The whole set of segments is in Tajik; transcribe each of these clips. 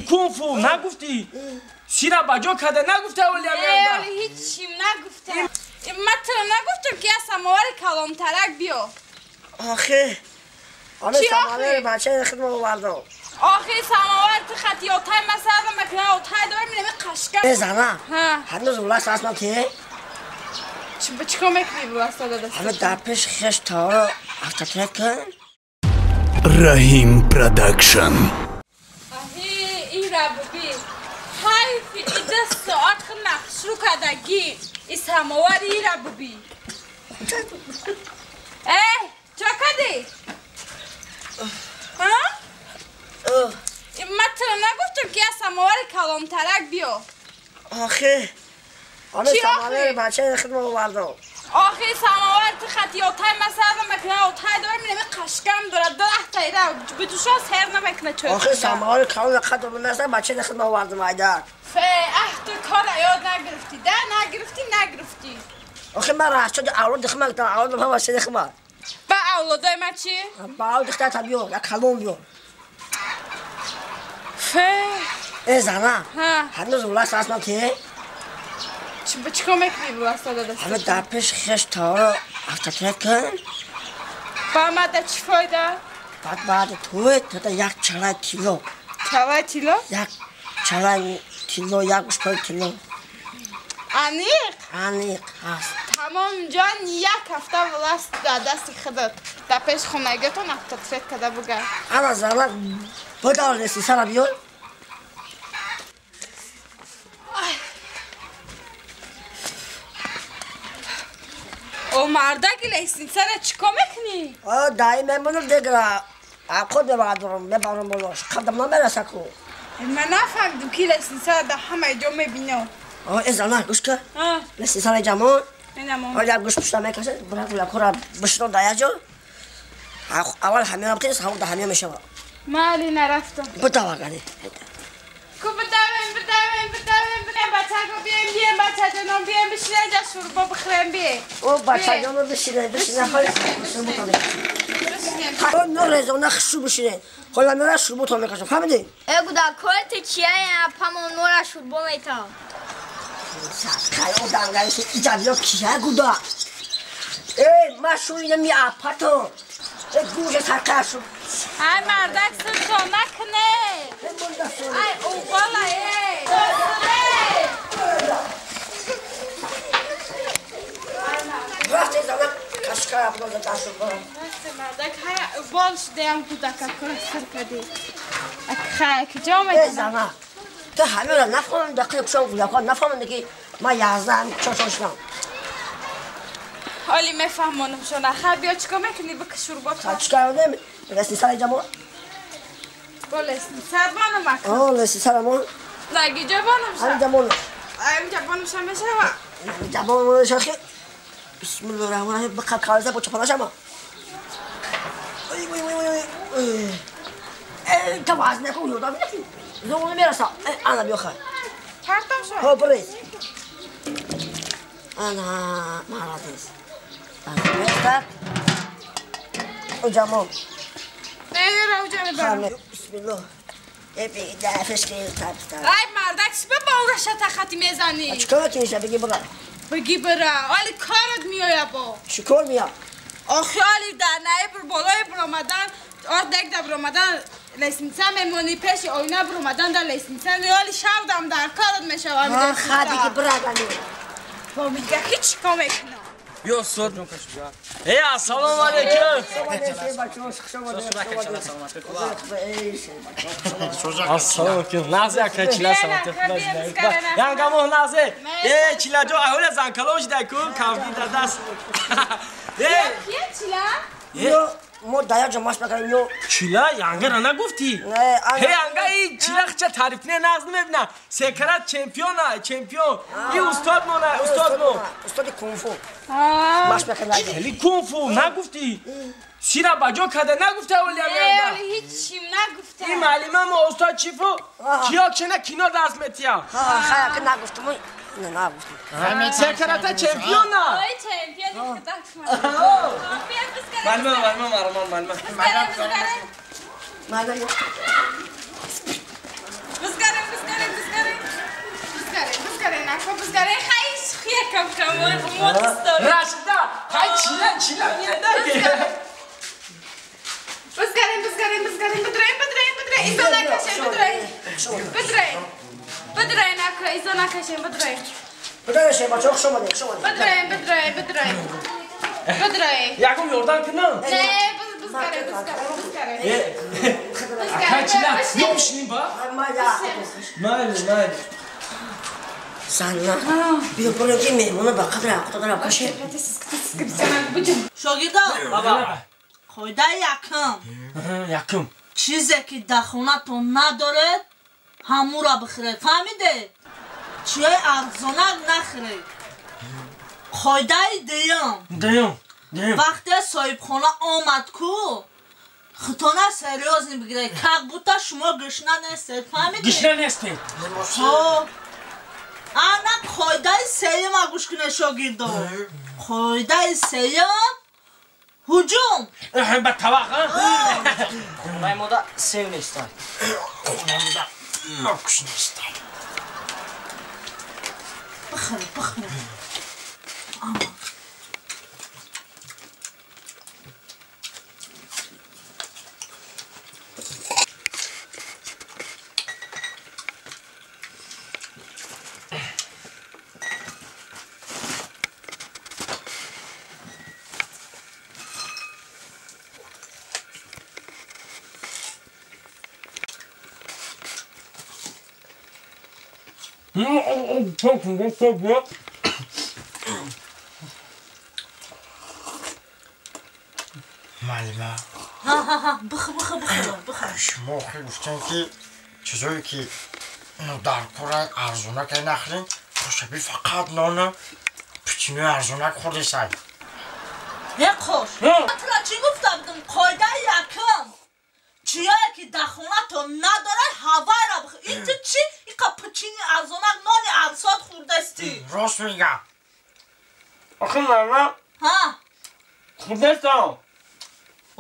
Кунг-фу нагуфтӣ? Сира ба ҷо карда нагуфта оли ами? Ҳичим нагуфта. Ман туро нагуфтам ки аз самовари калонтарак биё. Охе, ами самовари бачаи хидма овардам. Охе, самовар ту хати отай масалан мекунад, отай дорам инами қашка. Э зана, ҳанӯз власт аст ман ки? Чӣ кор мекунӣ власт дада? Ҳама дар пеш хеш таро автотрек кун. Раҳим Продакшн. Аҳи, ира буби. Ҳайфи ида соат нақшру кардагӣ. И самовари ира буби. Э, чӣ кардӣ? Ҳа? Ман туро нагуфтам ки аз самовари калонтарак биё. Охе, ами самовари бачаи хидма овардам. Охе, самовар ту хати отай масалан мекунад, отай дорам инами қашкам дорад, даҳта ира бидушон сер намекунад чой. Охе, самовари калон қадр намеса, бачаи хидма овардам айдар. Фе, аҳ ту кора ёд нагирифтӣ, да нагирифтӣ, нагирифтӣ. Охе, ман раҳчоди авлоди хидма гирифтам, авлодам ҳама бачаи хидма. Ба авлодои ман чӣ? Ба авлоди хидма биё, як калон биё. Фе. Э зана, ҳанӯз власт аст ман ки? Чӣ кор мекунӣ власт дада? Ҳама дар пеш хеш таро автотрек кун. Ба ман да чӣ фоида? Баъд баъди ту туда як чалай тилло. Чалай тилло? Як чалай тилло, як гӯшпои тилло. Аниқ? Аниқ ҳаст. Тамом ҷон, як ҳафта власт дар дасти худат. Дар пеш хонагиатон автотрек карда бугард. Ана зана, бидор лестницара биёр. О мардаки лестницара чӣ кор мекунӣ? О, даи мемонам дигара. Ақод мебардорам, мебарам болош. Қадам намераса ку. Ман нафаҳмидам ки лестницара дар ҳамаи ҷо мебинам. О, э зана, гӯш кун. Лестницара ҷамон. О, як гӯш пушта мекашад, брат лакора бишно дар як ҷо. Аввал ҳамёна битес, ҳамон дар ҳамён мешавад. Ман али нарафтам. Бидава гани. Ку бидавем, бидавем, бидавем, бидавем, бачако бием, бием, бачаҷонон бием, бишинем, ҷа шӯрбо бихӯрем, бием. О, бачаҷонон бишинем, бишинем, ҳоли норезона хшу бишинем. Ҳола мера шӯрбо то мекашам, фаҳмидӣ? Э гуда, кори ту чия, памон нора шӯрбо метавам. Садқаи одамгариси иҷабиё кия гуда? Э, ман шӯрина меапатам. Э, гӯша садқая шуд. Ай мардак, сиршо накунэ. Ай, убала, э. Рафте зана кашкара будоза дасту барам. Рафте мардак, ҳая убол шудаям гудака кора сир кардӣ. Ак хай, куҷо Э зана, ту ҳамеро нафаҳмам, дақиқ кушон гулакҳо нафаҳмам ки ман яздаам чошон шудам. Ҳоли мефаҳмонам шона. Хай биё чӣ кор мекунӣ бика шӯрбото? Чӣ кор кардем? Лестницара ҷамо. Бо лестница бонам ака. О, лестницара мон. Лаги ҷо бонам ша. Ҳамин ҷамон. Ҳамин ҷо бонам ша мешава. Ҷамон шахи. Бисмиллоҳир раҳмонир раҳим. Биқа калза бо чапона шама. Ой ой ой ой. Э, та вазн накун, ёдам накун. Зону мераса. Э, ана биё хай. Картам ша. Ҳо, бирез. Ана, молодец. Так. Ҷамон. Не, ра уҷа мебарам. Бисмиллоҳ. Э, дафеш ки табста. Ай мардак, чӣ ба бовраша тахати мезанӣ? Чӣ кор мекунӣ ша? Бигӣ бира. Бигӣ бира. Оли корат меояд бо. Чӣ кор меояд? Охи оли дар наи болои биромадан, ор дек да биромадан лестница мемонӣ, пеши оина биромадан дар лестница оли шавдам дар корат мешавад. Ха, бигӣ бира гани. Бо мига ки чӣ кор мекунам? Биё устод. Э, ассалому алайкум. Ассалому алайкум. Назе ака чила саламат. Янгамо назе. Э, чила ҷо аҳола занкалон шидай ку, кавги дар даст. Э, кия чила? Ё, мо дая ҷо маш мекардем ё чила янгара нагуфтӣ? Ҳе янга и чила хча таъриф не нағз намебина. Секарат чемпиона, чемпион. И устод мона, устод мо. Устоди кунфу. Маш мекардем. Хели кунфу нагуфтӣ? Сира баҷо карда нагуфта оли янга. Не, ҳеҷ нагуфта. И муаллима мо устод чифу? Киё чена кино дарс метия. Ха, ха, ки нагуфтум. Не нагуфтум. Секарата чемпиона. Ой, чемпион худо. Муаллима, муаллима, марман, муаллима. Муаллима. Бизгарем, бизгарем, бизгарем. Бизгарем, бизгарем, нако бизгарем. Хайш хия кам кам мо Рашида, хай чила, чила меяда. Бизгарем, бизгарем, бизгарем, бидраем, бидраем, бидраем. Изо накашем, бидраем. Бидраем. Бидраем, нако, изо накашем, бидраем. Бидраем, бачо, хуш омадед, хуш омадед. Бидраем, бидраем, бидраем. Бидраем. Ягон ёрдам кунам? Не, бизгарем, бизгарем, бизгарем. Акай чила, ё бишинем ба? Майли, майли. Санна, биё бурем ки меҳмона ба қадр аққутадара кашем. Шогирдо, баба. Қоидаи якум. Якум. Чизе ки дар хонатон надоред, ҳамура бихӯред. Фаҳмиде? Чиёи арзонак нахӯред. Қоидаи дуюм. Дуюм. Вақте соҳибхона омад ку, худтона серьёзно бигиред. Как будто шумо гушна нестед. Фаҳмиде? Гушна нестед. Хо. Ана қоидаи сеюма гӯш кунед шогирдо. Қоидаи сеюм ҳуҷум. Ба тавақ, а? Хонаи мода сев нестай. Хонаи мода нокш нестай. Бихӯред, бихӯред. Ама. Муаллима. Ҳа, бихӯр, бихӯр, бихӯр, бихӯр. Шумо охир гуфтем ки чизое ки дар кора арзонак нахӯрем, хушаби фақат нону печеньеи арзонак хӯрдесай. Е қош. Тура чӣ гуфта будам? Қоидаи якум. Чиёе ки дар хонатон надорад, ҳавайра бихӯр. Ин ту чӣ? Иқа печенье арзонак, нони арзон хӯрдастӣ. Рост мегам. Охир муаллима. Ҳа. Хӯрдастам.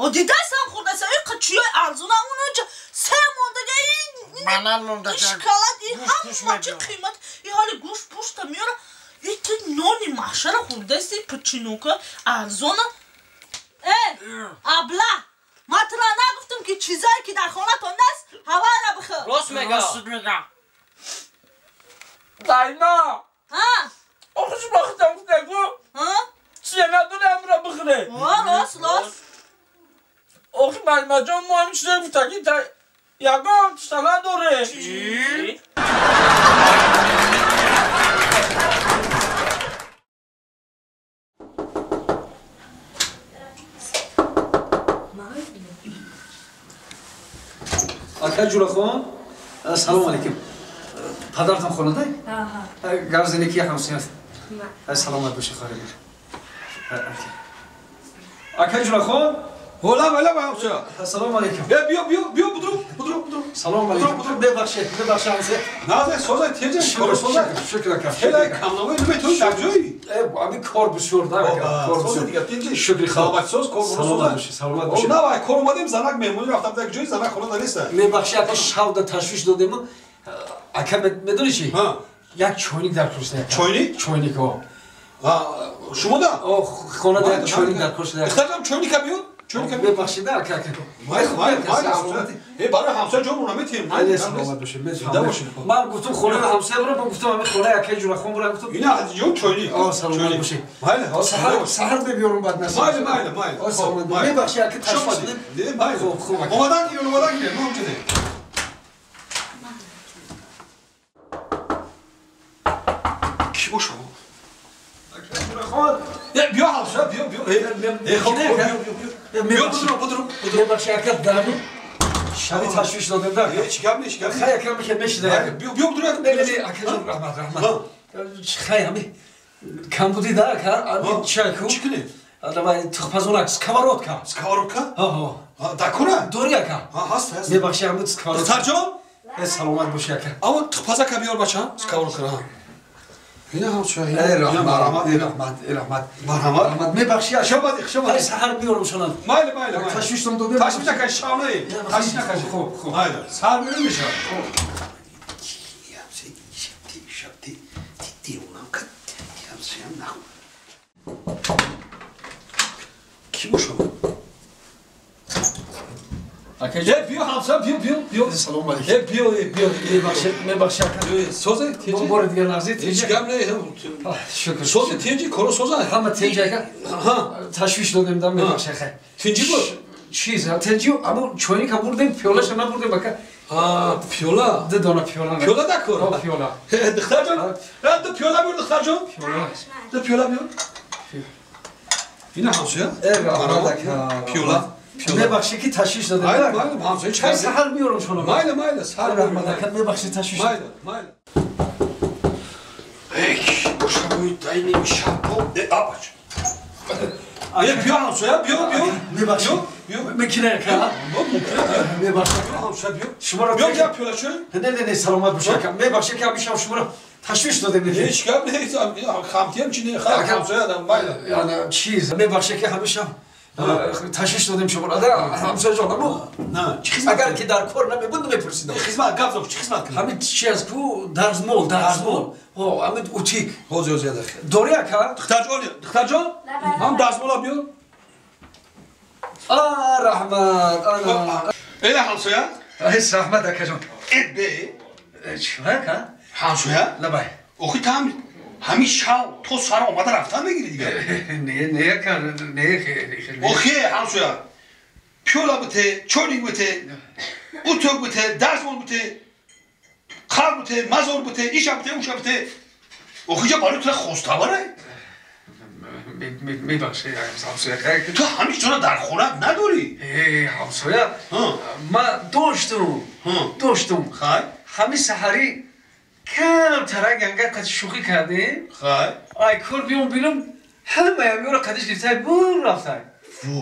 О, дидастам хӯрдастам. Иқа чиёи арзонак, унҷа се мондага ин банан мондага. Шоколад, ин ҳама чӣ қимат. Ин ҳоли гӯшт пушта меёра. Ин ту нони маҳшара хӯрдастӣ, печенька арзона. Э, абла. Ман тура нагуфтам ки чизое ки дар хонатон нест, ҳавайра бихӯр. Рост мега. Рост мега. Дайма. Ҳа. Охир шумо худтон гуфтагу? Ҳа? Чизе надорем ҳамура бихӯре. О, рост, рост. Охир муаллимаҷон, мо ҳамин чизое гуфтагӣ та ягон чиза надорем. Чӣ? Ака Ҷурахон, салом алейкум. Падартон хонада? Ҳа. Гап зане ки ҳамсояст. Саломат бошед хоҳар. Ака Ҷурахон, Ҳола вала ҳамсоя. Салом алейкум. Биё биё биё будру будру будру. Салом алейкум. Бебахшед, бебахшед ҳамсоя. Назе созай теҷа кор созай. Шукр ака. Хеле камнавой наметони дар ҷои. Ами кор бисёр да ака. Кор бисёр. Дигар теҷа. Шукри худо. Саломат соз кор Саломат бошед, саломат бошед. На вай кор омадем занак меҳмонӣ рафтам дар ҷои занак хона нест. Мебахшед ака шавда ташвиш додем. Ака медонӣ чӣ? Як чойник дар кор шуда. Чойник? Чойник о. Шумо да? О, хона дар чойник дар кор шуда. Ихтарам чойника биёд. Чойника бебахшед ака. Вай вай вай. Э барои ҳамсоя ҷо наметиҳем. Али саломат бошед. Ман гуфтам хонаи ҳамсоя бурам, ман гуфтам ҳамин хонаи акаи Ҷурахон бурам, гуфтам. Ина ҷо чойник. О, саломат бошед. Майли, саҳар мебиёрам баъд насиб. Майли, майли, майли. О, саломат. Мебахшед ака ташвиш додем. Не, майли. Хуб, хуб. Омадан гирем, омадан гирем. Мо ҳамчунин. Ки бошад? Биё ҳамсоя, биё, биё. Э, хоб, биё, биё, биё. Биё будро, будро, будро. Мебахши ака дами. Шаби ташвиш додем да. Ҳеч гап нест, гап. Хай ака мехе мешида. Биё, биё будро. Не, не, ака ҷон, раҳмат, раҳмат. Хай ами камбуди да ака, ами чайку. Чӣ кунем? Давай тухпазонак, сковородка. Сковородка? Ҳо, ҳо. Дакура? Дори ака. Ҳа, ҳаст, ҳаст. Мебахши ами сковородка. Духтарҷон? Саломат боши ака. Аво тухпазака биёр бача, сковородкара. Ина ҳамсоя. Эй раҳмат, эй раҳмат, эй раҳмат. Марҳамат. Раҳмат, мебахши ака. Хуш омадӣ, хуш омадӣ. Ай саҳар биёрам шонам. Майли, майли, майли. Ташвиштон додем. Ташвиш накаш, шавнаи. Ташвиш накаш. Хуб, хуб. Майли. Саҳар меёрем мешавад. Хуб. Ки бошам? Е, биё ҳамсоя, биё, биё, биё. Салом алейкум. Е, биё, е, биё. Мебахшед, мебахшед ака. Созе, тинҷи? Бори дигар нағзи, Ҳеҷ гап не. Шукр. Созе, тинҷи, коро соза. Ҳама тинҷи ака. Ҳа. Ташвиш додем да, мебахшед ака. Тинҷи буд? Чиз, тинҷи, аммо чойника бурдем, пиёлаша набурдем ака. А, пиёла? Ду дона пиёла. Пиёла дакор? Ҳо, пиёла. Духтарҷон, ду пиёла биёр, духтарҷон. Пиёла. Ду пиёла биёр. Ина ҳамсоя? Э, раҳмат ака. Пиёла. Мебахши ки ташвиш додем. Майли, майли, ҳамсоя чӣ? Хай саҳар меёрам шонам. Майли, майли, саҳар раҳмат ака, мебахши ташвиш. Майли, майли. Эй, бошамӯи дайни шабо, э, абач. Е, биё ҳамсоя, биё, биё. Мебахши. Биё. Мекина ака. Мебахши. Биё ҳамсоя, биё. Шуморо биё, биё пиёла чой. Не, не, не, саломат боши ака. Мебахши ки ҳамишам шуморо ташвиш додем. Ҳеҷ гап не, хамтиям чи не, хай ҳамсоя адам, майли. Яна чиз, мебахши ки ҳамишам ташвиш додем шуморо. Ҳамсоя ҷон, аммо агар ки дар кор намебуд намепурсидам. Хизмат, гап зад, чӣ хизмат кунем? Ҳамин чи аст ку дарзмол, дарзмол. Ҳо, ҳамин утик. Ҳозир, ҳозир, ядах. Дори ака? Духтарҷон, духтарҷон, ҳам дарзмола биёр. А, раҳмат, ана. Эла ҳамсоя? Ҳес раҳмат акаҷон. Э, бе. Чӣ ака? Ҳамсоя? Лабай. Охи там ҳамин шав то сар омада рафтан мегири дигар. Не, не, ака, не, хеле. Охи ҳамсоя. Пиёла бите, чойник бите, утюг бите, дарзмол бите, қар бите, мазор бите, иша бите, уша бите. Охиҷа барои тура хостабара? Мебахши, ҳамсоя. Ту ҳамин чизро дар хона надорӣ? Э, ҳамсоя, ман доштум, доштум. Хай? Ҳамин саҳарӣ кам тарак ангар қад шӯхӣ кардем. Хай? Ай кор биём бинам, ҳамаи ҳамёро қадиш гирифтай бур рафтай. Во.